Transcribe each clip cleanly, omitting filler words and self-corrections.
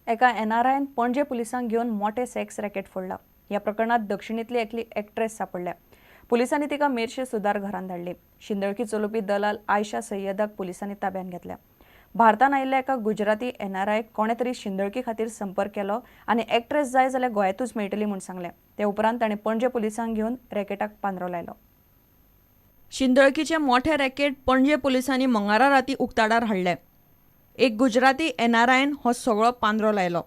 एका एनआरआयन पणजे पुलिसांक घेवन मोठे सेक्स रॅकेट फोडला. ह्या प्रकरणात दक्षिणेतली एकली एक्ट्रेस सापडल्या. पुलिसांनी तिका मेरशे सुदार घरांत धाडली. शिंदळकी चलोवपी दलाल आयशा सय्यदाक पुलिसांनी ताब्यांत घेतल्या. भारतान आयिल्ल्या एका गुजराती एनआरआयक कोणे तरी शिंदळकी खातीर संपर्क केलो आनी एक्ट्रेस जाय जाल्यार गोंयांतूच मेळटली म्हूण सांगलें. ते उपरांत ताणें पणजे पुलिसांक घेवन रॅकेटाक पांदरो लायलो. शिंदळकीचें मोठें रॅकेट पणजे पुलिसांनी मंगळारा राती उक्ताडार हाडलें. एक गुजराती एनआरआयन हो सगळो पांदरो लायलो.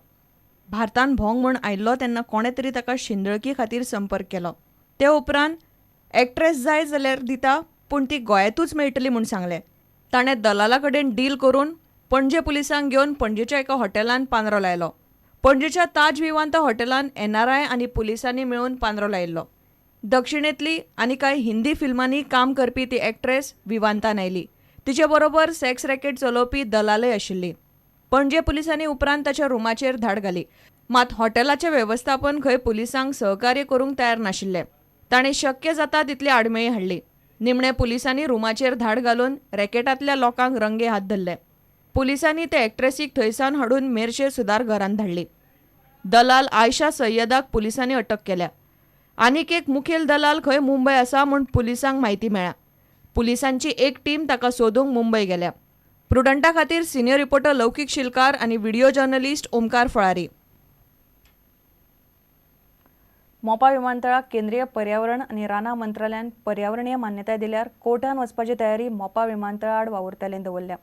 भारतान भोंग म्हूण आयिल्लो तेन्ना कोणे तरी ताका शिंदळकी खातीर संपर्क केलो. ते उपरांत एक्ट्रेस जाय जाल्यार दिता, पूण ती गोंयांतूच मेळटली म्हूण सांगलें. ताणें दलाला कडेन डील करून पणजे पुलिसांक घेवन पणजेच्या एका हॉटेलान पांदरो लायलो. पणजेच्या ताज विवांता हॉटेलान एनआरआय आनी पुलिसांनी मेळून पांदरो लायिल्लो. दक्षिणेंतली आनी कांय हिंदी फिल्मांनी काम करपी ती एक्ट्रेस विवांतान आयली. तिचे बरोबर सेक्स रॅकेट चलोवपी दलालय आशिल्ली. पणजे पुलिसांनी उपरांत ताच्या रुमाचेर धाड घाली. मात हॉटेलाचें वेवस्थापन खंय पुलिसांक सहकार्य करूंक तयार नाशिल्लें. ताणें शक्य जाता तितली आडमेळी हाडली. निमणे पुलिसांनी रुमाचेर धाड घालून रॅकेटांतल्या लोकांक रंगे हात धरले. पुलिसांनी ते एक्ट्रेसीक थंयसावन हाडून मेरशे सुदार घरांत धाडली. दलाल आयशा सय्यदाक पुलिसांनी अटक केल्या. आनीक एक मुखेल दलाल खंय मुंबय आसा म्हूण पुलिसांक म्हायती मेळ्ळ्या. पुलिसांची एक टीम ताका सोदूंक मुंबय गेल्या. प्रुडंटा खातीर सिनियर रिपोर्टर लौकीक शिलकार आनी व्हिडिओ जर्नलिस्ट ओमकार फळारी. मोपा विमानतळाक केंद्रीय पर्यावरण आनी रानां मंत्रालयान पर्यावरणीय मान्यताय दिल्यार कोर्टान वचपाची तयारी मोपा विमानतळा आड वावुरतले दवरल्या.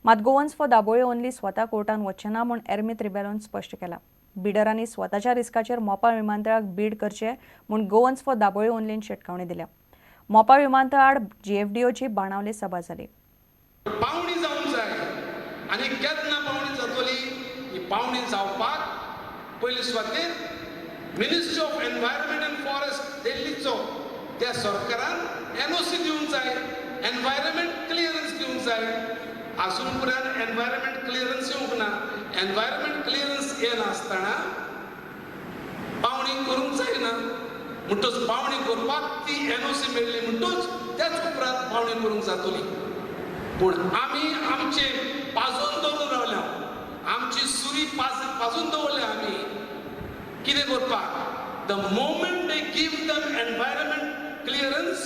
मात गोवन्स फॉर दाबोळी ओनली स्वता कोर्टान वचचे ना म्हूण एर्मीत रिबेलोन स्पश्ट केला. बिडरांनी स्वताच्या रिस्काचेर मोपा विमानतळाक बीड करचे म्हूण गोवन्स फॉर दाबोळी ओनलीन शिटकावणी दिल्या. मोपा विमानतळा आड जीएफडीओची बाणावली सभा जाली. पावणी जावंक जाय आनी केन्ना पावणी जातली? ही पावणी जावपाक पयली सुवातेर Ministry of Environment and Forest दिल्लीचो त्या सरकारान एनओसी दिवंक जाय, एनवायरमेंट क्लियरन्स दिवंक जाय. आजून पर्यंत एनवायरमेंट क्लियरन्स येवंक ना. एनवायरमेंट क्लियरन्स येनासतना पावणी करूंक जायना. म्हणटच पावणी करपाक ती एनओसी मेळ्ळी म्हणटच त्याच उपरांत पावणी करूंक जातली. पूण आमी आमचे पाजून दवरून रावल्या, आमची सुरी पाजून दवरल्या आमी कितें करपाक. The moment they give them environment clearance,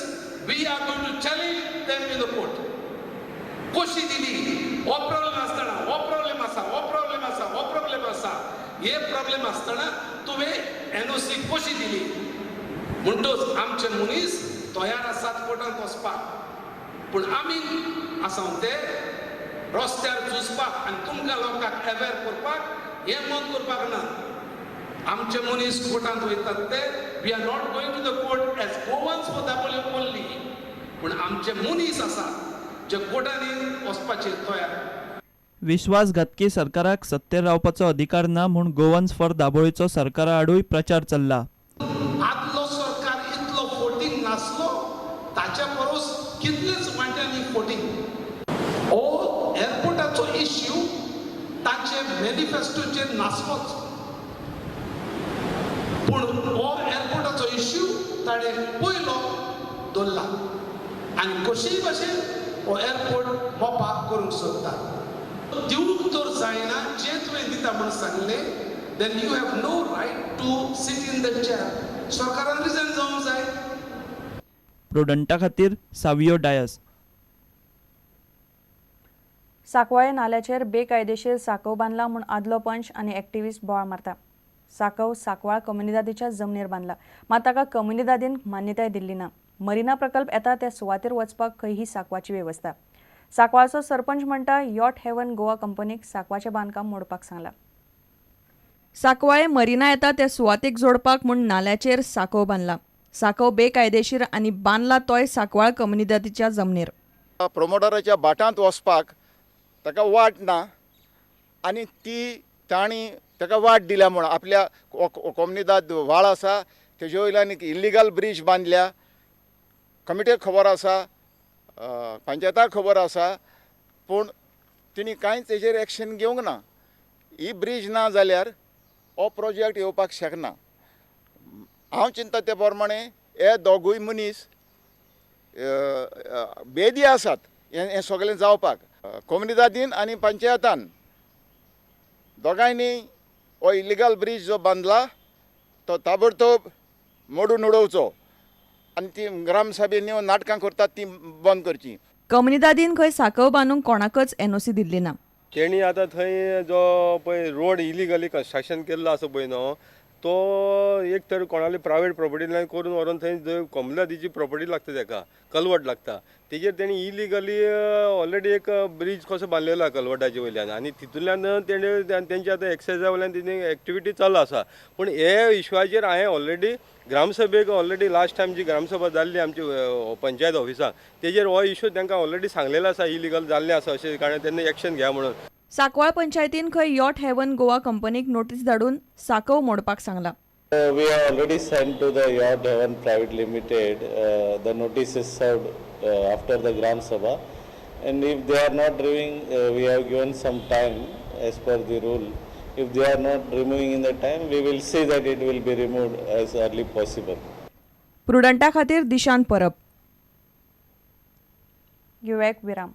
we are going to challenge them in the court. कशी दिली? हो प्रॉब्लेम आसतना, हो प्रॉब्लेम आसा, हो प्रॉब्लेम आसा, हो प्रॉब्लेम आसा, हे प्रॉब्लेम आसतना तुवें एनओसी कशी दिली? म्हणटच आमचे मनीस तयार आसात कोर्टांत वचपाक, पूण आमी आसा ते रस्त्यार झुजपाक आनी तुमकां लोकांक अवेर करपाक हें मन करपाक ना. आमचे मनीस कोर्टांत वयतात ते we are not going to the court as Goans for Dabolim only, पूण आमचे मनीस आसात जे कोर्टांनी वचपाचे तयार. विश्वासघातकी सरकाराक सत्तेर रावपाचो अधिकार ना म्हूण गोवन्स फॉर दाबोळीचो सरकारा आडूय प्रचार चल्ला. आदलो सरकार इतलो फोटींग नासलो, ताच्या परस कितलेच वांट्यांनी फोटींग. हो एअरपोर्टाचो इश्यू तांचे मॅनिफेस्टोचेर नासलोच, पूण हो एअरपोर्टाचो इश्यू ताणें पयलो दवरला आनी कशीय भाशेन हो एअरपोर्ट मोपा करूंक सोदता. दिवंक तर जायना जे तुवें दिता म्हूण सांगलें, then you have no right to sit in the chair. सरकारान रिजन जावंक जाय. प्रुडंटा खातीर सावियो डायस. साकवाळे नाल्याचेर बेकायदेशीर साकव बांदला म्हूण आदलो पंच आनी एक्टिविस्ट बोवाळ मारता. साकव साकवाळ कम्युनिदादीच्या जमनीर बांदला, मात ताका कम्युनिदादीन मान्यताय दिल्ली ना. मरिना प्रकल्प येता त्या सुवातेर वचपाक खंय ही साकवाची वेवस्था. साकवाळचो सरपंच म्हणटा यॉट हेवन गोवा कंपनीक साकवाचें बांदकाम मोडपाक सांगलां. साकवाळे मरिना येता त्या सुवातेक जोडपाक म्हूण नाल्याचेर साकव बांदला. साकव बेकायदेशीर आनी बांदला तोय साकवाळ कम्युनिदादीच्या जमनीर. प्रोमोटराच्या भाटांत वचपाक ताका वाट ना आनी ती तांणी ताका वाट दिल्या म्हूण आपल्या कोमुनिदाद व्हाळ आसा तेजे वयल्यान एक इल्लिगल ब्रीज बांदल्या. कमिटेक खबर आसा, पंचायताक खबर आसा, पूण तिणी कांयच तेजेर एक्शन घेवंक ना. ही ब्रीज ना जाल्यार हो प्रोजेक्ट येवपाक शकना. हांव चिंतता ते प्रमाणे हे दोगूय मनीस बेदी आसात हें सगळें जावपाक. कोमुनिदादीन आनी पंचायतान दोगांयनी हो इलिगल ब्रीज जो बांदला तो ताबडतोब मोडून उडोवचो आनी ती ग्रामसभेन नाटकां करतात ती बंद करची. कम्युनिदादीन खंय सांकव बांदूंक कोणाकच एनओसी दिल्ली ना. तेणी आतां थंय जो पळय रोड इलिगली कन्स्ट्रक्शन केल्लो आसा पळय न्हू, तो एक तर कोणाली प्रायवेट प्रॉपर्टींतल्यान करून व्हरोन थंय कोमुनिदादीची प्रॉपर्टी लागता, तेका कलवट लागता, तेजेर तेणी इलिगली ऑलरेडी एक ब्रीज कसो बांदलेलो आसा कलवटाचे वयल्यान आनी तितूंतल्यान तेणे तेंच्या आतां एक्सरसायजा वयल्यान तेणी एक्टिविटी चालू आसा. पूण हे इश्यूचेर हांवें ऑलरेडी ग्रामसभेक ऑलरेडी लास्ट टायम जी ग्रामसभा जाल्ली आमची पंचायत ऑफिसाक, तेजेर हो इशू तांकां ऑलरेडी सांगलेलो आसा, इलिगल जाल्लें आसा अशें कारण तेन्ना एक्शन घेया म्हणून. सांकवाळ पंचायतीन खंय यॉट हेवन गोवा कंपनीक नोटीस धाडून सांकव मोडपाक सांगला. We have already sent to the Yacht Heaven Private Limited the notice is served after the Gram Sabha, and if they are not removing, we have given some time as per the rule. If they are not removing in the time, we will see that it will be removed as early possible. प्रुडंटा खातीर दिशांत परब. घेवया एक विराम.